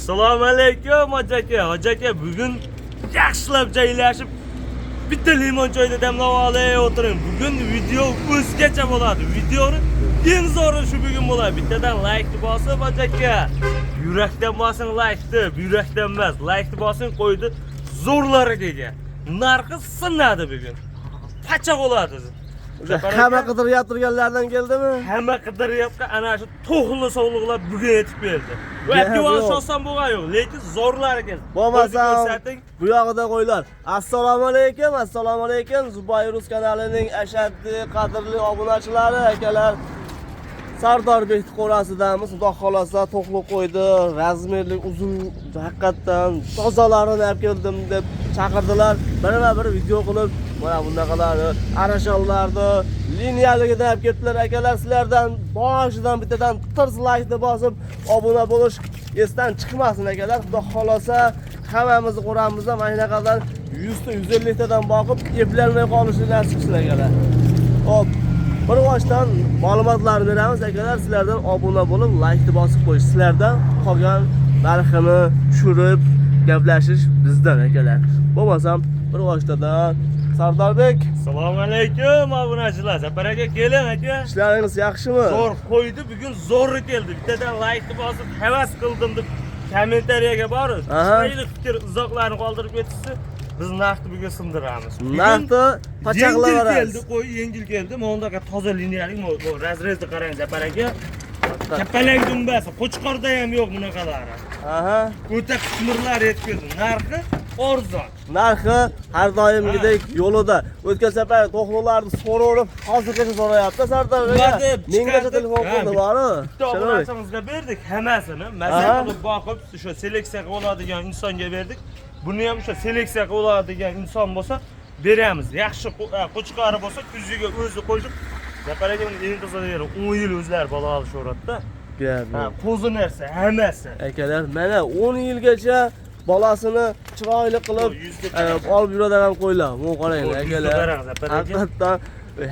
Assalomu alaykum hoji aka. Hoji aka, bugun yaxshilab joylashib bitta limon choyda damlab olay o'tiring. Bugun video o'zgacha bo'ladi. Videoni eng zo'ri shu bugun bo'ladi. Bittadan like bosib hoji aka. Yurakdan bosing like-ni, buyrakdan emas. Like bosing qo'ydi zo'rlari kelgan. Narxi sinadi bugun. Pacha bo'ladi. O'sha hamma qidirib turganlardan keldimi? Hamma qidiryapti ana shu to'xli sovliqlar bugun yetib keldi. Va Gap olish yo'q. oson bo'lgani yo'q, lekin zo'rlari keldi. Bo'lmasam ko'rsating. bu yog'ida qo'ylar. Assalomu alaykum, assalomu alaykum. Zubayrus kanalining ashaddiy qadrli obunachilari, akalar. Sardorbek qo'rasidamiz. Xudo xolasa to'qli qo'ydi, razmerlik uzun, haqiqatdan tozalarini olib keldim deb chaqirdilar. Birma-bir video qilib, mana bunaqalarni, arashanlarni liniyaligida olib ketdilar akalar. Sizlardan boshidan bittadan tirs like bosib obuna bo'lish esdan chiqmasin akalar. Xudo xolasa hammamizni qo'ramizda mana shunaqadan 100 ta 150 tadan boqib eplanmay qolishni nasib qilsin akalar. Xo'p, bir boshdan ma'lumotlar beramiz akalar, sizlardan obuna bo'lib, like bosib qo'yish, sizlardan qolgan narxini tushirib gaplashish bizdan akalar. Bo'lmasam bir boshdan Sardorbek, Assalomu alaykum obunachilar. Zafar aka keling aka. ishlaringiz yaxshimi? Zo'r qo'ydi, bugun zo'ri keldi. Bittadan like bosib havas qildim deb kommentariyaga borib, chiroyli fikr izohlarni qoldirib ketishsa, biz narxni bugun sindiramiz. Bugun Narxni pachaqlab yengil yuboramiz. keldi, qo'y yengil keldi. Mana bunaqa toza liniyalik, bu разрез ni qarang Zafar aka. Kapalak dumbasi, Qo'chqorda ham yo'q bunaqalari. O'ta qitmirlar yetib keldi. Narxi arzon. Narxi har doimgidek yo'lida. O'tgan safar to'xlovlarni so'raverib, hozirgacha so'rayapti Sardorbek. Ularni Mengacha chiqardik. telefon qildi bori. Bitta obunachimizga berdik hammasini. Maza qilib boqib, o'sha seleksiya qilib oladigan insonga berdik. Buni ham o'sha seleksiya qilib oladigan inson bo'lsa beramiz. Yaxshi qo'chqori bo'lsa kuziga o'zi qo'shib, Zafar aka uni eng qizig'i yeri 10 yil o'zlari bola olishaveradida. Gap Ha, yo'q. qo'zi narsa hammasi. Akalar, mana 10 yilgacha bolasini chiroyli qilib Yuzga qarang. olib yuradigan qo'ylar. Bu qaranglar Yuzga akalar. qarang, Zafar aka. Haqiqatdan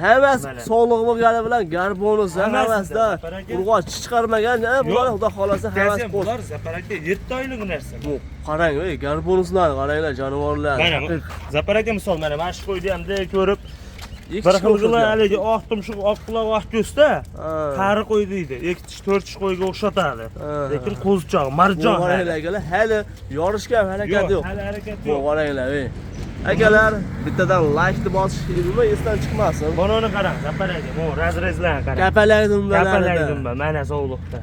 hammasi Mana. sog'lig'i bo'lgani bilan garbonisi Hammasida, hammasida Zafar aka. urg'och chiqarmagan, bular Yo'q. xudo xolasa hammasi Bittasi ham qo'z. bular Zafar aka 7 oylik narsa. Bu qarang, ey, garbonuslarni qaranglar, jonivorlar. Mana bu Zafar aka misol mana shu qo'yni ham ko'rib Ikki bir tishga xil o'xshatgan. haligi oq tumshuq, oq quloq, oq ko'zda qari qo'y deydi. Ikki tish, to'rt tish qo'yga o'xshatadi. Lekin qo'zichoq, Bu marjon. qaranglar akalar, hali yorishga ham harakat yo'q. Hali harakat Bu yo'q. qaranglar, ey. Akalar, bittadan like bosish nima esdan chiqmasin. Mana uni qarang, Zafar aka, bu разрез larni qarang. Kapalak dumbalarida. Kapalak dumba, mana sovliqda.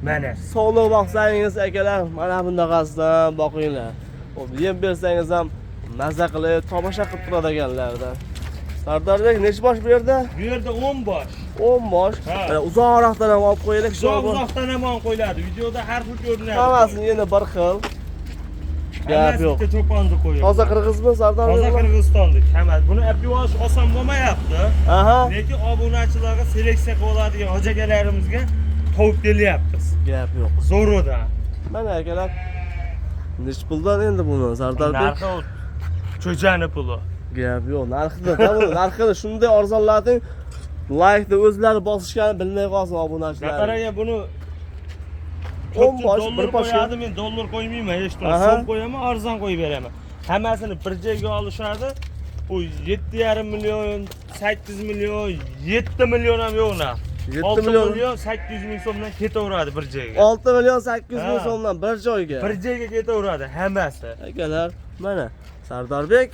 Mana. Sog'liq boqsangiz akalar, mana bunaqasidan boqinglar. Xo'p, yeb bersangiz ham maza qilib, tomosha qilib turadiganlardan. Sardorbek, nechi bosh bu yerda? Bu yerda 10 bosh. 10 bosh. Ha. Mana uzoqroqdan ham olib qo'yaylik. Uzoq uzoqdan ham olib qo'yiladi. Videoda har xil ko'rinadi. Hammasini yana bir xil. Gap Hammasi yo'q. bitta cho'ponni qo'yadi. Toza qirg'izmi Sardorbek? Toza Qirg'izistonlik. Hammasi. Buni olib olish oson bo'lmayapti. Lekin obunachilarga seleksiya qilib oladigan hoji akalarimizga tovib kelyapmiz. Gap yo'q. Zo'ridan. Mana akalar, nechi puldan endi buni Sardorbek? Narxi cho'jani puli. Gap yo'q. Narxini, buni narxini shunday arzonlating. Like-ni o'zlari bosishganini bilmay qolsin obunachilar. Zafar aka buni 10 bosh, dollar bir boshga. qo'yadi, men dollar qo'ymayman hech narsa. So'm qo'yaman, arzon qo'yib beraman. Hammasini bir joyga olishadi. U 7,5 million, 8 million, 7 million ham yo'q narx. 7 6 million. million 800 ming so'mdan ketaveradi bir joyga. 6 million 800 ming so'mdan bir joyga. Bir joyga ketaveradi hammasi. Akalar, mana Sardorbek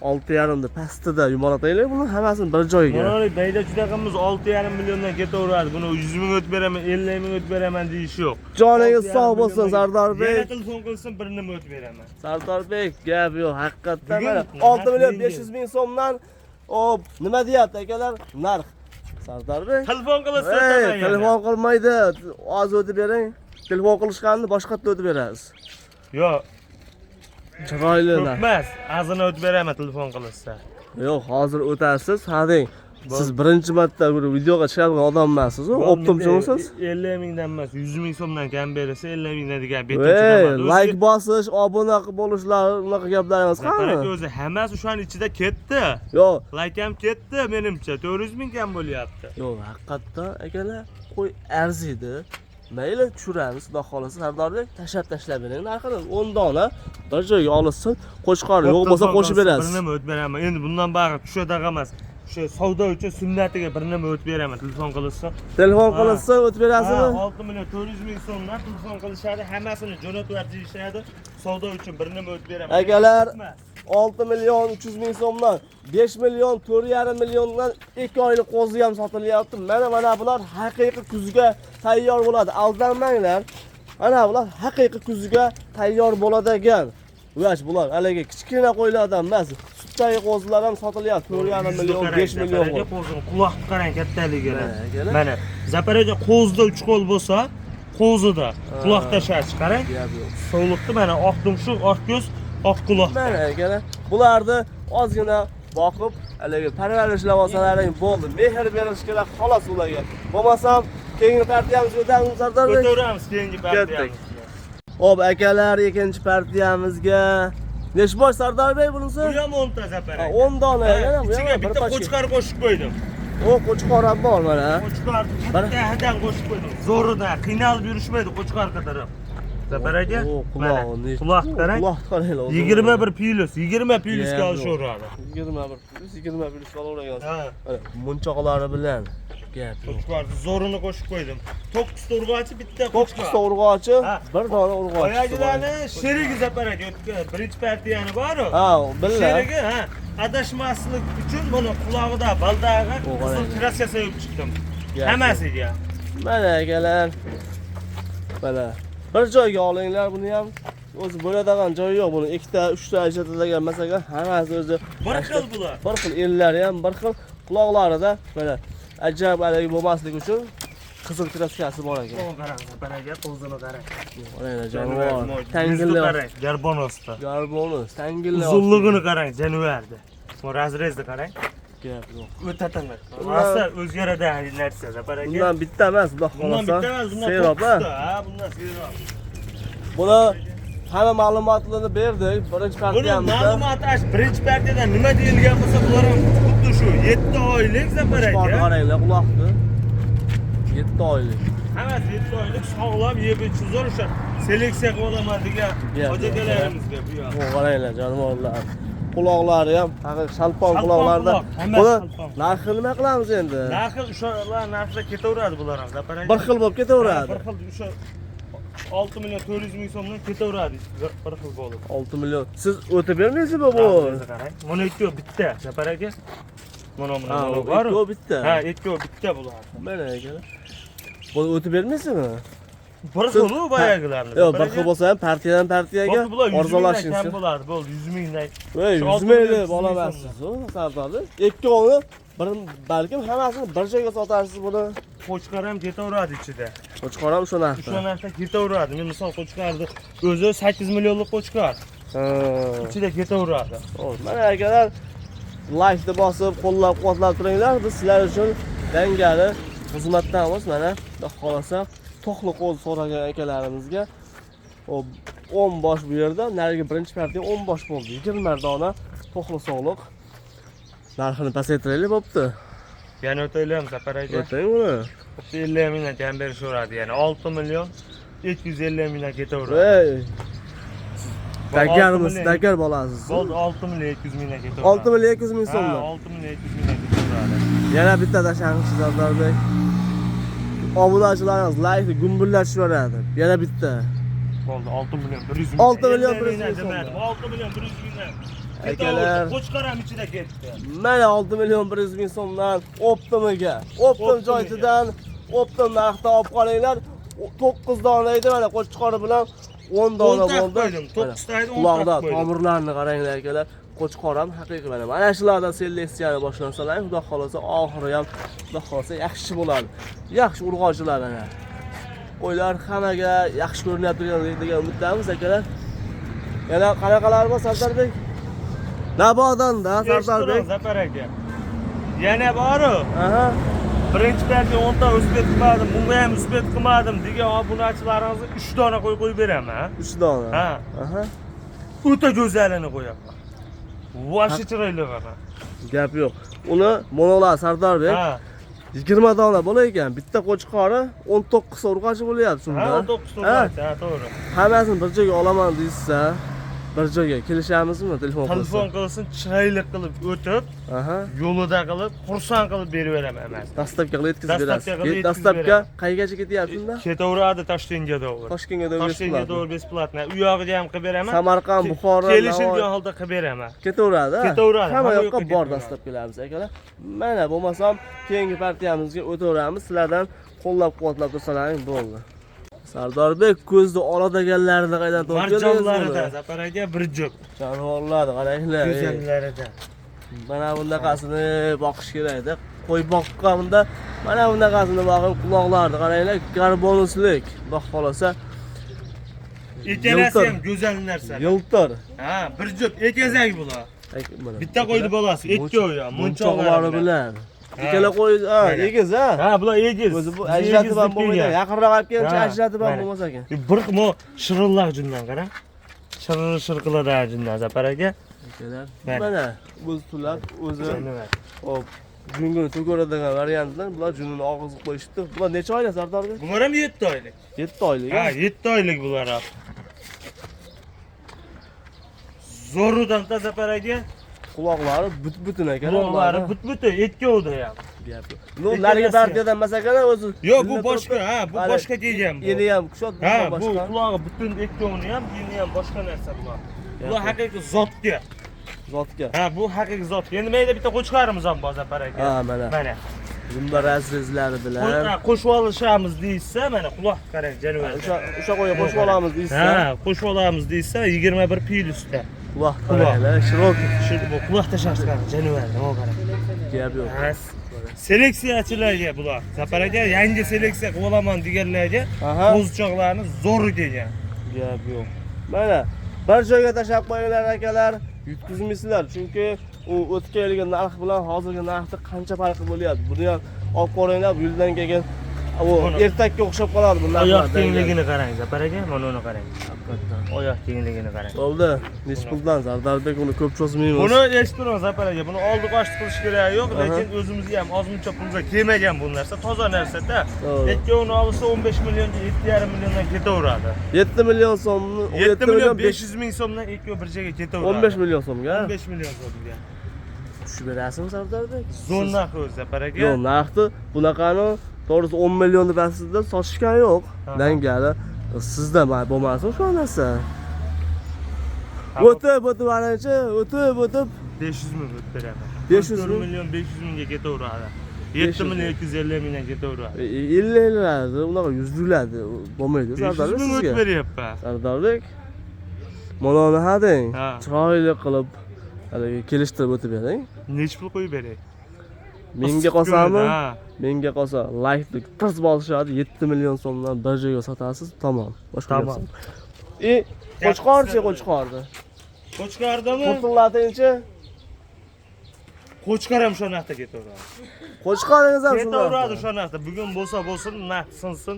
6,5 ni pastida yumalataylik buni hammasini bir joyga. Mana bayda judaqimiz 6,5 milliondan ketaveradi. Buni 100 ming o'tib beraman, 50 ming o'tib beraman deyish yo'q. Joningiz 6,5 sog' bo'lsin milliondan Sardorbek. Yana telefon qilsin, bir nima o'tib beraman. Sardorbek, gap yo'q, haqiqatdan Bugun mana narx 6 million yengil. 500 ming so'mdan o nima deyapti akalar? Narx. Sardorbek. Telefon qilsa Ey, o'taman yana. telefon qilmaydi. Oz o'tib bering. Telefon qilishganini boshqatda o'tib berasiz. Yo'q, Chiroyli ko'p narx. emas. Azini o'tib beraman telefon qilsa. Yo'q, hozir o'tasiz. Hading. Siz birinchi marta bir videoga chiqadigan odam emassiz, optimchimisiz? 50 mingdan emas, 100 ming so'mdan kam bersa 50 mingdan degan Ey, betim chiqamadi. like bosish, obuna qilib bo'lishlar, unaqa gaplar emas, Qani qani? o'zi hammasi o'shani ichida ketdi. Yo'q, Like ham ketdi menimcha. 400 ming kam bo'lyapti. yo'q, haqiqatdan akalar, qo'y arziydi. Mayli, tushiramiz, xudo xohlasa. Sardorbek, tashlab tashlab bering narxini. 10 dona bir joyga olinsin, qo'chqor yo'q bo'lsa qo'shib berasiz. Bir nima o'tib beraman. Endi bundan bari tushadigan emas. O'sha savdo uchun sunnatiga bir nima o'tib beraman, telefon qilishsa. Telefon Ha. qilinsa o'tib berasizmi? Ha, 6 million 400 ming so'mdan telefon qilishadi, hammasini jo'natib deyishadi. Savdo uchun bir nima o'tib beraman. Akalar, Emas. 6 million 300 ming so'mdan, 5 million 4,5 milliondan 2 oylik qo'zi ham sotilyapti. Mana bular haqiqiy kuzga tayyor bo'ladi. Aldanmanglar. Mana bular haqiqiy kuzga tayyor bo'ladigan. Uyash bular haligi kichkina qo'ylardan emas. Sutdagi qo'zilar ham sotilyapti. 4,5 million, 5 million. Zafar aka, qo'zini quloqni qarang kattaligini. Mana, akalar. Mana Zafar aka, qo'zida 3 qo'l bo'lsa, qo'zida quloq tashlash qarang. Gap yo'q. Sovliqni mana oq tumshuq, oq ko'z, oq quloq. Mana akalar, bularni ozgina boqib, haligi parvarishlab olsalaring bo'ldi. Mehr berish kerak xolos ularga. Bo'lmasam keyingi partiyamizga o'tamiz, Sardorbek. O'taveramiz keyingi partiyamizga. Hop akalar, ikkinchi partiyamizga nechi bosh Sardorbek bunisi? Bu ham 10 ta Zafar Ha, aka. 10 dona ekan, bu Ichiga ham bir bitta pachka. qo'chqor qo'shib qo'ydim. O, qo'chqor ham bor mana. Qo'chqor kattadan qo'shib qo'ydim. Zo'ridan qiynalib yurishmaydi qo'chqor qidirib. Zafar aka, O, mana, qulog'ini. Quloq qarang. Quloq qaranglar. 21 plus, 20 plusga Gap yo'q. olishaveradi. 21 plus, 20 plus olavergan. Ha. Mana munchoqlari bilan. Gap yo'q. Qo'chqorni zo'rini qo'shib qo'ydim. 9 ta urg'ochi, bitta qo'chqor. 9 ta urg'ochi, Ha. bir dona urg'ochi. Oyagilarni sherigi Zafar aka, o'tgan birinchi partiyani bor-ku. Ha, billa. Sherigi, ha, adashmaslik uchun buni qulog'ida baldag'i O, qizil qarang. kraska sevib chiqdim. Gap Hammasiga. Mana akalar. Mana bir joyga olinglar buni ham. O'zi bo'ladigan joyi yo'q buni. Ikkita, uchta ajratadigan masalan, hammasi o'zi Bir xil bular. Bir xil ellari ham bir xil, quloqlarida mana ajab haligi bo'lmasligi uchun qizil kraskasi bor ekan. O, qarang, Zafar aka, qo'zini qarang. Qaranglar, jonivor. Yuzni Tangilla. qarang, garbon osti. Garbonus, tangilla. Uzunligini qarang, janivarni. Bu razrezni qarang. Gap yo'q. O'ta tiniq. Rosa o'zgaradi narsa, Zafar aka. Bundan bitta emas, xudo Bundan xohlasa. bitta emas, bundan Serob, ha. to'qqizta, ha, bundan serob. Buni hamma ma'lumotlarni berdik birinchi Buni partiyamizda. ma'lumoti ash birinchi partiyadan nima deyilgan bo'lsa, bular ham xuddi shu 7 oylik Zafar Qo'chqorni aka. qaranglar, quloqni. 7 oylik. Hammasi 7 oylik sog'lom yeb ichish zo'r o'sha seleksiya qilib olaman degan Gap yo'q. hojakalarimizga bu yoq. Bu qaranglar, jonivorlar. Quloqlari ham haqiqiy shalpon Shalpon quloqlarda. quloq, hammasi Buni shalpon. narxi nima qilamiz endi? Narxi o'shalar narxida ketaveradi bular ham Zafar aka. Bir xil bo'lib ketaveradi. Ha, bir xil o'sha 6 million 400 ming so'mdan ketaveradi bir xil bo'lib. 6 million. Siz o'tib bermaysizmi bu? Narxini qarang. Mana ikkovi bitta Zafar aka. Mana mana Ha, mana u bor. ikkovi bitta. Ha, ikkovi bitta bular. Mana akalar. Buni o'tib bermaysizmi? Bir xil u boyagilarni. Yo'q, bir xil bo'lsa ham partiyadan partiyaga Bo'ldi, bular 100 mingdan arzonlashingiz. kam bo'ladi, bo'ldi 100 mingdan. Ey, Shu 100 olti minglik million, 100 ming olamansiz, u Sardorni. Ikkovini bir balkim hammasini bir joyga sotarsiz buni. Qo'chqor ham ketaveradi ichida. Qo'chqor ham o'sha narxda. O'sha narxda ketaveradi. Men misol qo'chqorni o'zi 8 millionlik qo'chqor. Ha. Ichida ketaveradi. Xo'p, mana akalar laykni bosib, qo'llab-quvvatlab turinglar. Biz sizlar uchun dangali xizmatdamiz. Mana xudo xohlasa to'qli qo'l so'ragan akalarimizga hop 10 bosh bu yerda, narigi birinchi partiya 10 bosh bo'ldi. 20 dona to'qli sog'liq. Narxini pasaytiraylik bo'pti. Yana o'taylik Zafar aka. O'tang uni. 50 mingdan kam berishaveradi yana 6 million 250 mingdan ketaveradi. Ey, Bu dagarmiz, 6 million- dagar bolasiz. Bo'ldi 6 million 200 mingdan ketaveradi. 6 million 200 ming Ha, so'mdan. 6 million 200 mingdan ketaveradi. Yana bitta tashlangiz Sardarbek. Obunachilarimiz laykni gumburlatib yuboradi. Yana bitta. Bo'ldi 6 million 100 ming. 6 million 100 ming so'mdan. demadim. 6 million 100 mingdan. Akalar. Qo'chqor ham ichida ketdi. Mana 6 million 100 ming so'mdan Optimiga, Optim Optimiga. joytidan Optim narxda olib qolinglar. 9 dona edi, mana qo'chqori bilan 10 dona 10 ta bo'ldi. qo'ydim, 9 ta edi, 10 ta Quloqda qo'ydim. tomirlarni qaranglar akalar. Qo'chqor ham haqiqiy mana. Mana shulardan seleksiyani boshlansalar, xudo xolasa oxiri ham xudo xolasa yaxshi bo'ladi. Yaxshi urg'ochilar mana. Qo'ylar hammaga yaxshi ko'rinyapti degan umiddamiz akalar. Yana qanaqalar bor Sardarbek? Nabodonda Sardarbek. Eshitdim Zafar aka. Yana boru. Aha. Birinchi partiya 10 ta uspet qilmadim, bunga ham uspet qilmadim degan obunachilarimizga 3 dona qo'y qo'yib beraman. 3 dona. Ha. Aha. O'ta go'zalini qo'yaman. Vashi chiroyli qara. Gap yo'q. Uni monolar Sardarbek. Ha. 20 dona bo'lar ekan. Bitta qo'chqori 19 urg'achi bo'lyapti shunda. Ha, 19 urg'achi, ha, to'g'ri. Hammasini bir joyga olaman deysiz, bir joyga kelishamizmi telefon qilsa? Telefon qilsin, chiroyli qilib o'tib, yo'lida qilib, xursand qilib berib beraman hammasini. Dastavka qilib yetkazib berasiz. Dastavka qilib yetkazib Dastavka beraman. Qayergacha ketyapti unda? Ketaveradi Toshkentga to'g'ri. Toshkentga to'g'ri. Toshkentga to'g'ri bесплатно. U yog'iga ham qilib beraman. Samarqand, Buxoro, Kelishilgan holda qilib beraman. Ketaveradi. Ketaveradi, Hamma hamma yoqqa yoqqa bor ketaveradi. dastavkalarimiz akalar. Mana bo'lmasam keyingi partiyamizga o'taveramiz. Sizlardan qo'llab-quvvatlab tursalaring bo'ldi. Sardorbek ko'zni oladiganlarini qaydan topib keldingiz? Marjonlarida Zafar aka bir juft. Jonivorlar qaranglar. Go'zallarida. Mana bunaqasini boqish kerakda. Qo'y boqqan bunda mana bunaqasini boqib quloqlarini qaranglar, karbonuslik. Xudo xolasa Ikkalasi ham go'zal narsa. Yiltir. Ha, bir juft egizak bular. Mana. Bitta qo'ydi bolasi, ikkovi ham munchoqlari bilan. Ikkala qo'y, ha, egiz ha. Ha, bular egiz. O'zi bu Biz ajratib egiz ham deb bo'lmaydi. kelgan. Yaqinroq olib kelgancha Ha, ajratib ham mana. bo'lmas ekan. Bir mo shirinlar jundan qara. Shir shir qiladi jundan Zafar aka. Akalar, Mana. mana o'zi tulab, o'zi hop, jungini to'karadigan variantdan bular junini og'izga qo'yishibdi. Bular necha oylik Sardorbek? Bular ham 7 oylik. 7 oylik. Ha, 7 oylik bular ham. Zo'ridan ta Zafar aka. Quloqlari but-butun ekan. Quloqlari but-butun, ikkovida ham. Gap yo'q. No, narigi partiyadan emas ekan o'zi. Yo'q, bu bilinib boshqa, turibdi. ha, bu Hali boshqa kelgan bu. Yeni ham kushot, Ha, bu boshqa. qulog'i butun ikkovini ham, yeni ham boshqa narsa bular. Bular Gap yo'q. haqiqiy zotga. Zotga. Ha, bu haqiqiy zot. Endi mayda bitta qo'chqorimiz ham bor Zafar aka. Ha, mana. Mana. Zumba razrezlari bilan. Qo'shib olishamiz deyishsa, mana quloq qarang, jonivorda. O'sha qo'yga qo'shib olamiz deysiz. Ha, qo'shib olamiz deyishsa, 21 plyusda. Quloq qaranglar, shirok Shu bu quloq tashlash qarang, jonivorda, o qarang. gap yo'q. Ha, seleksiyachilarga bular. Zafar aka yangi seleksiya qilib olaman deganlarga qo'zichoqlarni zo'ri kelgan. Gap yo'q. Mana bir joyga tashlab qo'yinglar akalar, yutqizmaysizlar, chunki u o'tgan yilgi narx bilan hozirgi narxda qancha farqi bo'lyapti. Buni ham olib ko'ringlar, bu yildan keyin u ertakka o'xshab qoladi bu narxlar. Oyoq kengligini qarang Zafar aka, mana uni qarang. Haqiqatdan. Oyoq kengligini qarang. Bo'ldi. Nechi puldan Sardorbek uni ko'p cho'zmaymiz. Buni eshitib Zafar aka, buni oldi qochdi qilish kerak yo'q, lekin o'zimizga ham ozmuncha pulga kelmagan bu narsa, toza narsa-da. Ikkovini olsa 15 millionga 7,5 milliondan ketaveradi. 7 million so'mni 7 million 500 ming so'mdan ikkovi bir joyga ketaveradi. 15 million so'mga. 15 million so'mga. Tushib berasizmi Sardorbek? Zo'r narx o'zi Zafar aka. Yo'q, narxni bunaqani to'g'risi 10 million deb aslida sotishgan yo'q. Dangali sizda bo'lmasin shu narsa. O'tib o'tib ancha, o'tib o'tib 500 ming o'tib beraman. 500 ming? million 500 mingga ketaveradi. 7 million 250 mingdan ketaveradi. 50 unaqa yuzliklardi bo'lmaydi 500 Sardorbek ming o'tib sizga. beryapman. Sardorbek mana uni hadeng, Ha. chiroyli qilib haligi kelishtirib o'tib bering. Nechi pul qo'yib beray? Menga qolsami? Ha. Menga qolsa laykni tirs bosishadi, 7 million so'mdan bir joyga sotasiz, tamom. Boshqa Tamom. gap yo'q. Qo'chqorchi, qo'chqorni. Qo'chqordami? Qurtillatingchi. Qo'chqor ham shu narxda ketaveradi. Qo'chqoringiz ham shu Ketaveradi shu narxda. Bugun bo'lsa bo'lsin, narx sinsin.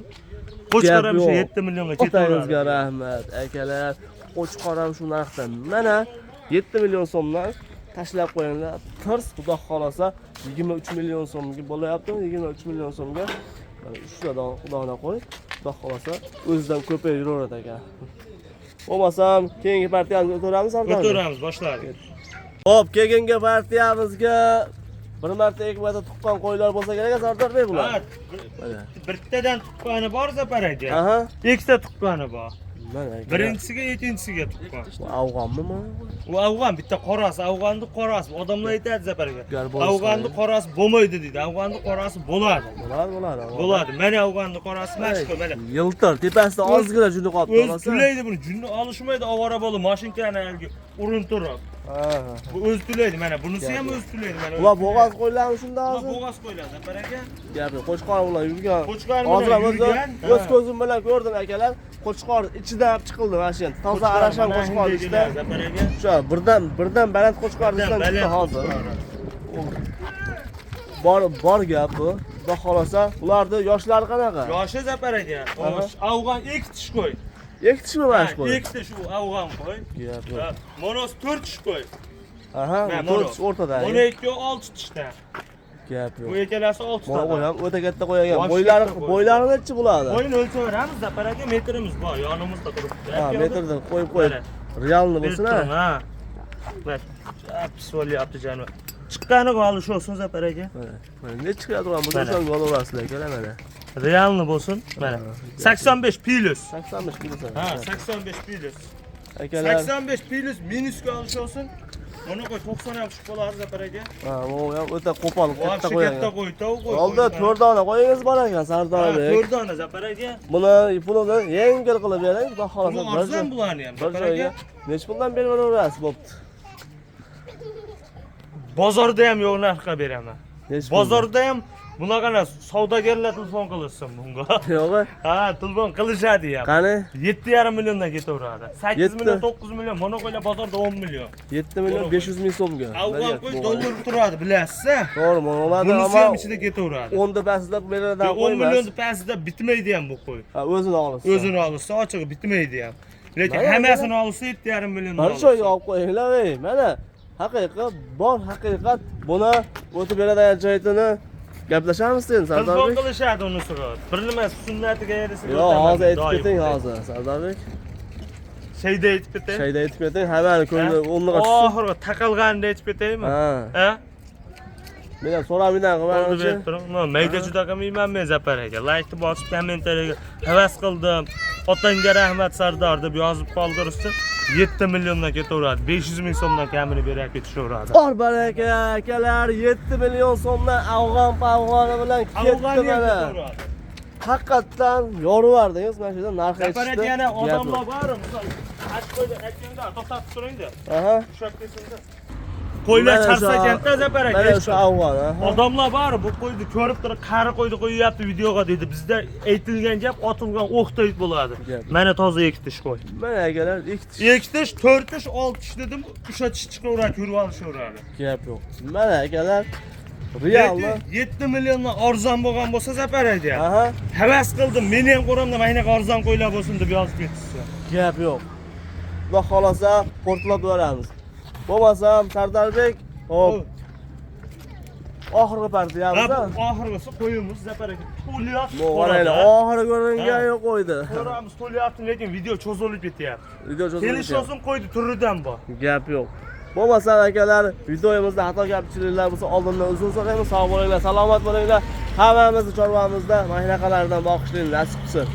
Qo'chqor ham shu 7 millionga Otangizga ketaveradi. rahmat, akalar. Qo'chqor ham shu narxda. Mana 7 million so'mdan tashlab qo'yinglar. Tirs, xudo xolasa 23 million so'mga bo'layapti. 23 million so'mga mana 3 ta dona qo'y. Xudo xolasa o'zidan ko'payib yuraveradi aka. Bo'lmasam keyingi partiyamizga o'taveramiz Sardorbek. O'taveramiz, boshladik. Xo'p, keyingi partiyamizga bir marta, ikki marta tuqqan qo'ylar bo'lsa kerak Sardorbek bular. Ha, Mana. bittadan tuqqani bor Zafar aka. Aha. Ikkita tuqqani bor. Mana aka. Birinchisiga, ikkinchisiga tuqqan. Bu afg'onmi bu? U afg'on, bitta qorasi, afg'onni qorasi. Odamlar aytadi Zafar aka. Garbonus Afg'onni qorasi bo'lmaydi deydi. Afg'onni qorasi bo'ladi. Bo'ladi, bo'ladi. afg'on. Bo'ladi. Mana afg'onni qorasi mana shu, mana. Yiltir, tepasida ozgina juni qolibdi, O'zi rosa. tulaydi buni. Junni olishmaydi, ovora bo'lib mashinkani haligi urintirib. Ha, ha. Bu o'zi tulaydi mana. Bunisi ham o'zi tulaydi mana. Bular bo'g'oz qo'ylarmi shunda Bular hozir? bo'g'oz qo'ylar Zafar aka. Gap yo'q. Qo'chqor ular yurgan. Qo'chqor Hozir bilan ham o'zi yurgan. o'z ko'zim bilan ko'rdim akalar. Qo'chqor ichidan chiqildi mana shu. Toza arashan qo'chqor ichida. Zafar aka. O'sha birdan baland qo'chqor ichidan chiqdi hozir. Bor bor gap bu. Xudo xolasa, ularni yoshlari qanaqa? Yoshi Zafar aka. Afg'on ikki tish qo'y. Ikki tishmi mana shu qo'y? Ikki tish u afg'on qo'y. Gap yo'q. Monos 4 tish qo'y. Aha, Mana to'rt tish o'rtada. Mana ikki olti tishda. Gap yo'q. Bu ikkalasi 6 Mana ta. qo'y ham o'ta katta qo'y ekan. Vosh Bo'ylari katta qo'y. Bo'ylari nechi bo'ladi? Qo'yni o'lchaveramiz, Zafar aka, metrimiz bor, yonimizda turibdi. Ha, metrdan qo'yib qo'yib. Mana. Realni Berib bo'lsin ha. turing, ha. Mana, pis bo'lyapti jonivor. Chiqqani olish olsin Zafar aka. Mana, mana nechi chiqadigan bo'lsa Mana. o'shanga olaverasizlar akalar mana. Realni bo'lsin. Mana. 85 plus. 85 kilo. Ha, 85 plus. Akalar. 85 plus minusga olish olsin. Mana qo'y 90 ham tushib qoladi Zafar aka. Ha, bu ham o'ta qo'pol katta Вообще qo'y katta ekan. qo'y, tovuq qo'y. Oldi 4 dona qo'yingiz bor ekan Sardorbek. 4 dona Zafar aka. Buni pulini yengil qilib bering, xudo xohlasa Bu bir arzon joy- bularni ham bir Zafar joyga aka. nechi puldan berib yuborasiz bo'pti. Bozorda ham yo'q narxga beraman. Nechi puldan? Bozorda ham bunaqa narsa savdogarlar telefon qilishsin bunga. Yo'q. Ha, telefon qilishadi ham. Qani? 7,5 milliondan ketaveradi. 8 Yetti. million, 9 million, mana qo'ylar bozorda 10 million. 7 million 500 ming so'mga. Afg'on qo'y dollar turadi, bilasiz-a? To'g'ri, bo'ladi Bunisi ammo ham ichida ketaveradi. 10 da pastida beradigan 10 qo'ymas. million pastida bitmaydi ham bu qo'y. Ha, o'zini olsin. O'zini olsa ochig'i bitmaydi ham. Lekin Mana, hammasini olsa 7,5 million. Bir joyga olib qo'yinglar ey. Mana haqiqat bor, haqiqat. Buni o'tib beradigan joyini gaplashamiz sen Telefon Sardorbek. qilishadi unisiga. Bir nima sunnatiga yarasha. Yo'q, hozir aytib keting hozir Sardorbek. Shayda aytib ketay. Shayda aytib keting, hammani ko'ngli o'rniga tushsin. Oxirgi taqalganini aytib ketaymi? Ha. Ha? Men ham so'ramayman Oldi qilmanchi. berib turing. No, mayda juda qilmayman men Zafar aka. Laykni bosib kommentariyaga havas qildim. Otangga rahmat Sardor deb yozib qoldirishsin. 7 milliondan ketaveradi. 500 ming so'mdan kamini berib ketishaveradi. Bor baraka akalar, 7 million so'mdan afg'on pafg'oni bilan ketdi Afg'oni ham mana. ketaveradi. Haqiqatdan yoruvardingiz mana shu yerda narx Zafar aka aytishdi. yana Gap yo'q. odamlar bor, misol haj qo'ydi aytganda to'xtatib turingda. Aha. Ushlab kelsinda. Qo'ylar Mana shu- charchaganda Zafar aka. Mana shu afg'on, aha. Odamlar bor, bu qo'yni ko'rib turib, qari qo'yni qo'yyapti videoga deydi. Bizda aytilgan gap otilgan o'qday bo'ladi. Gap. Mana toza ikki tish qo'y. Mana akalar, ikki tish. Ikki tish, to'rt tish, olti tish dedim, uchta tish chiqaveradi, ko'rib olishaveradi. Gap yo'q. Mana akalar, realni. 7 milliondan arzon bo'lgan bo'lsa Zafar aka. Aha. Havas qildim, meni ham qo'ramda mana shunaqa arzon qo'ylar bo'lsin deb yozib ketishsin. Gap yo'q. Xudo xolasa portlab yuboramiz. Bo'lmasam Sardorbek, hop. Oxirgi partiyamiz. Ha, bu oxirgisi qo'yimiz Zafar aka. To'lyapti. Qaranglar, oxiri ko'ringan yo'q qo'ydi. Qo'ramiz to'lyapti, lekin video cho'zilib ketyapti. Video cho'zilib Kelish ketyapti. olsin qo'ydi turidan bor. Gap yo'q. Bo'lmasam akalar, videomizda xato kamchiliklar bo'lsa oldindan uzr so'raymiz. Sog' bo'linglar, salomat bo'linglar. Hammamizni chorvamizda mana shunaqalardan boqishlik nasib qilsin.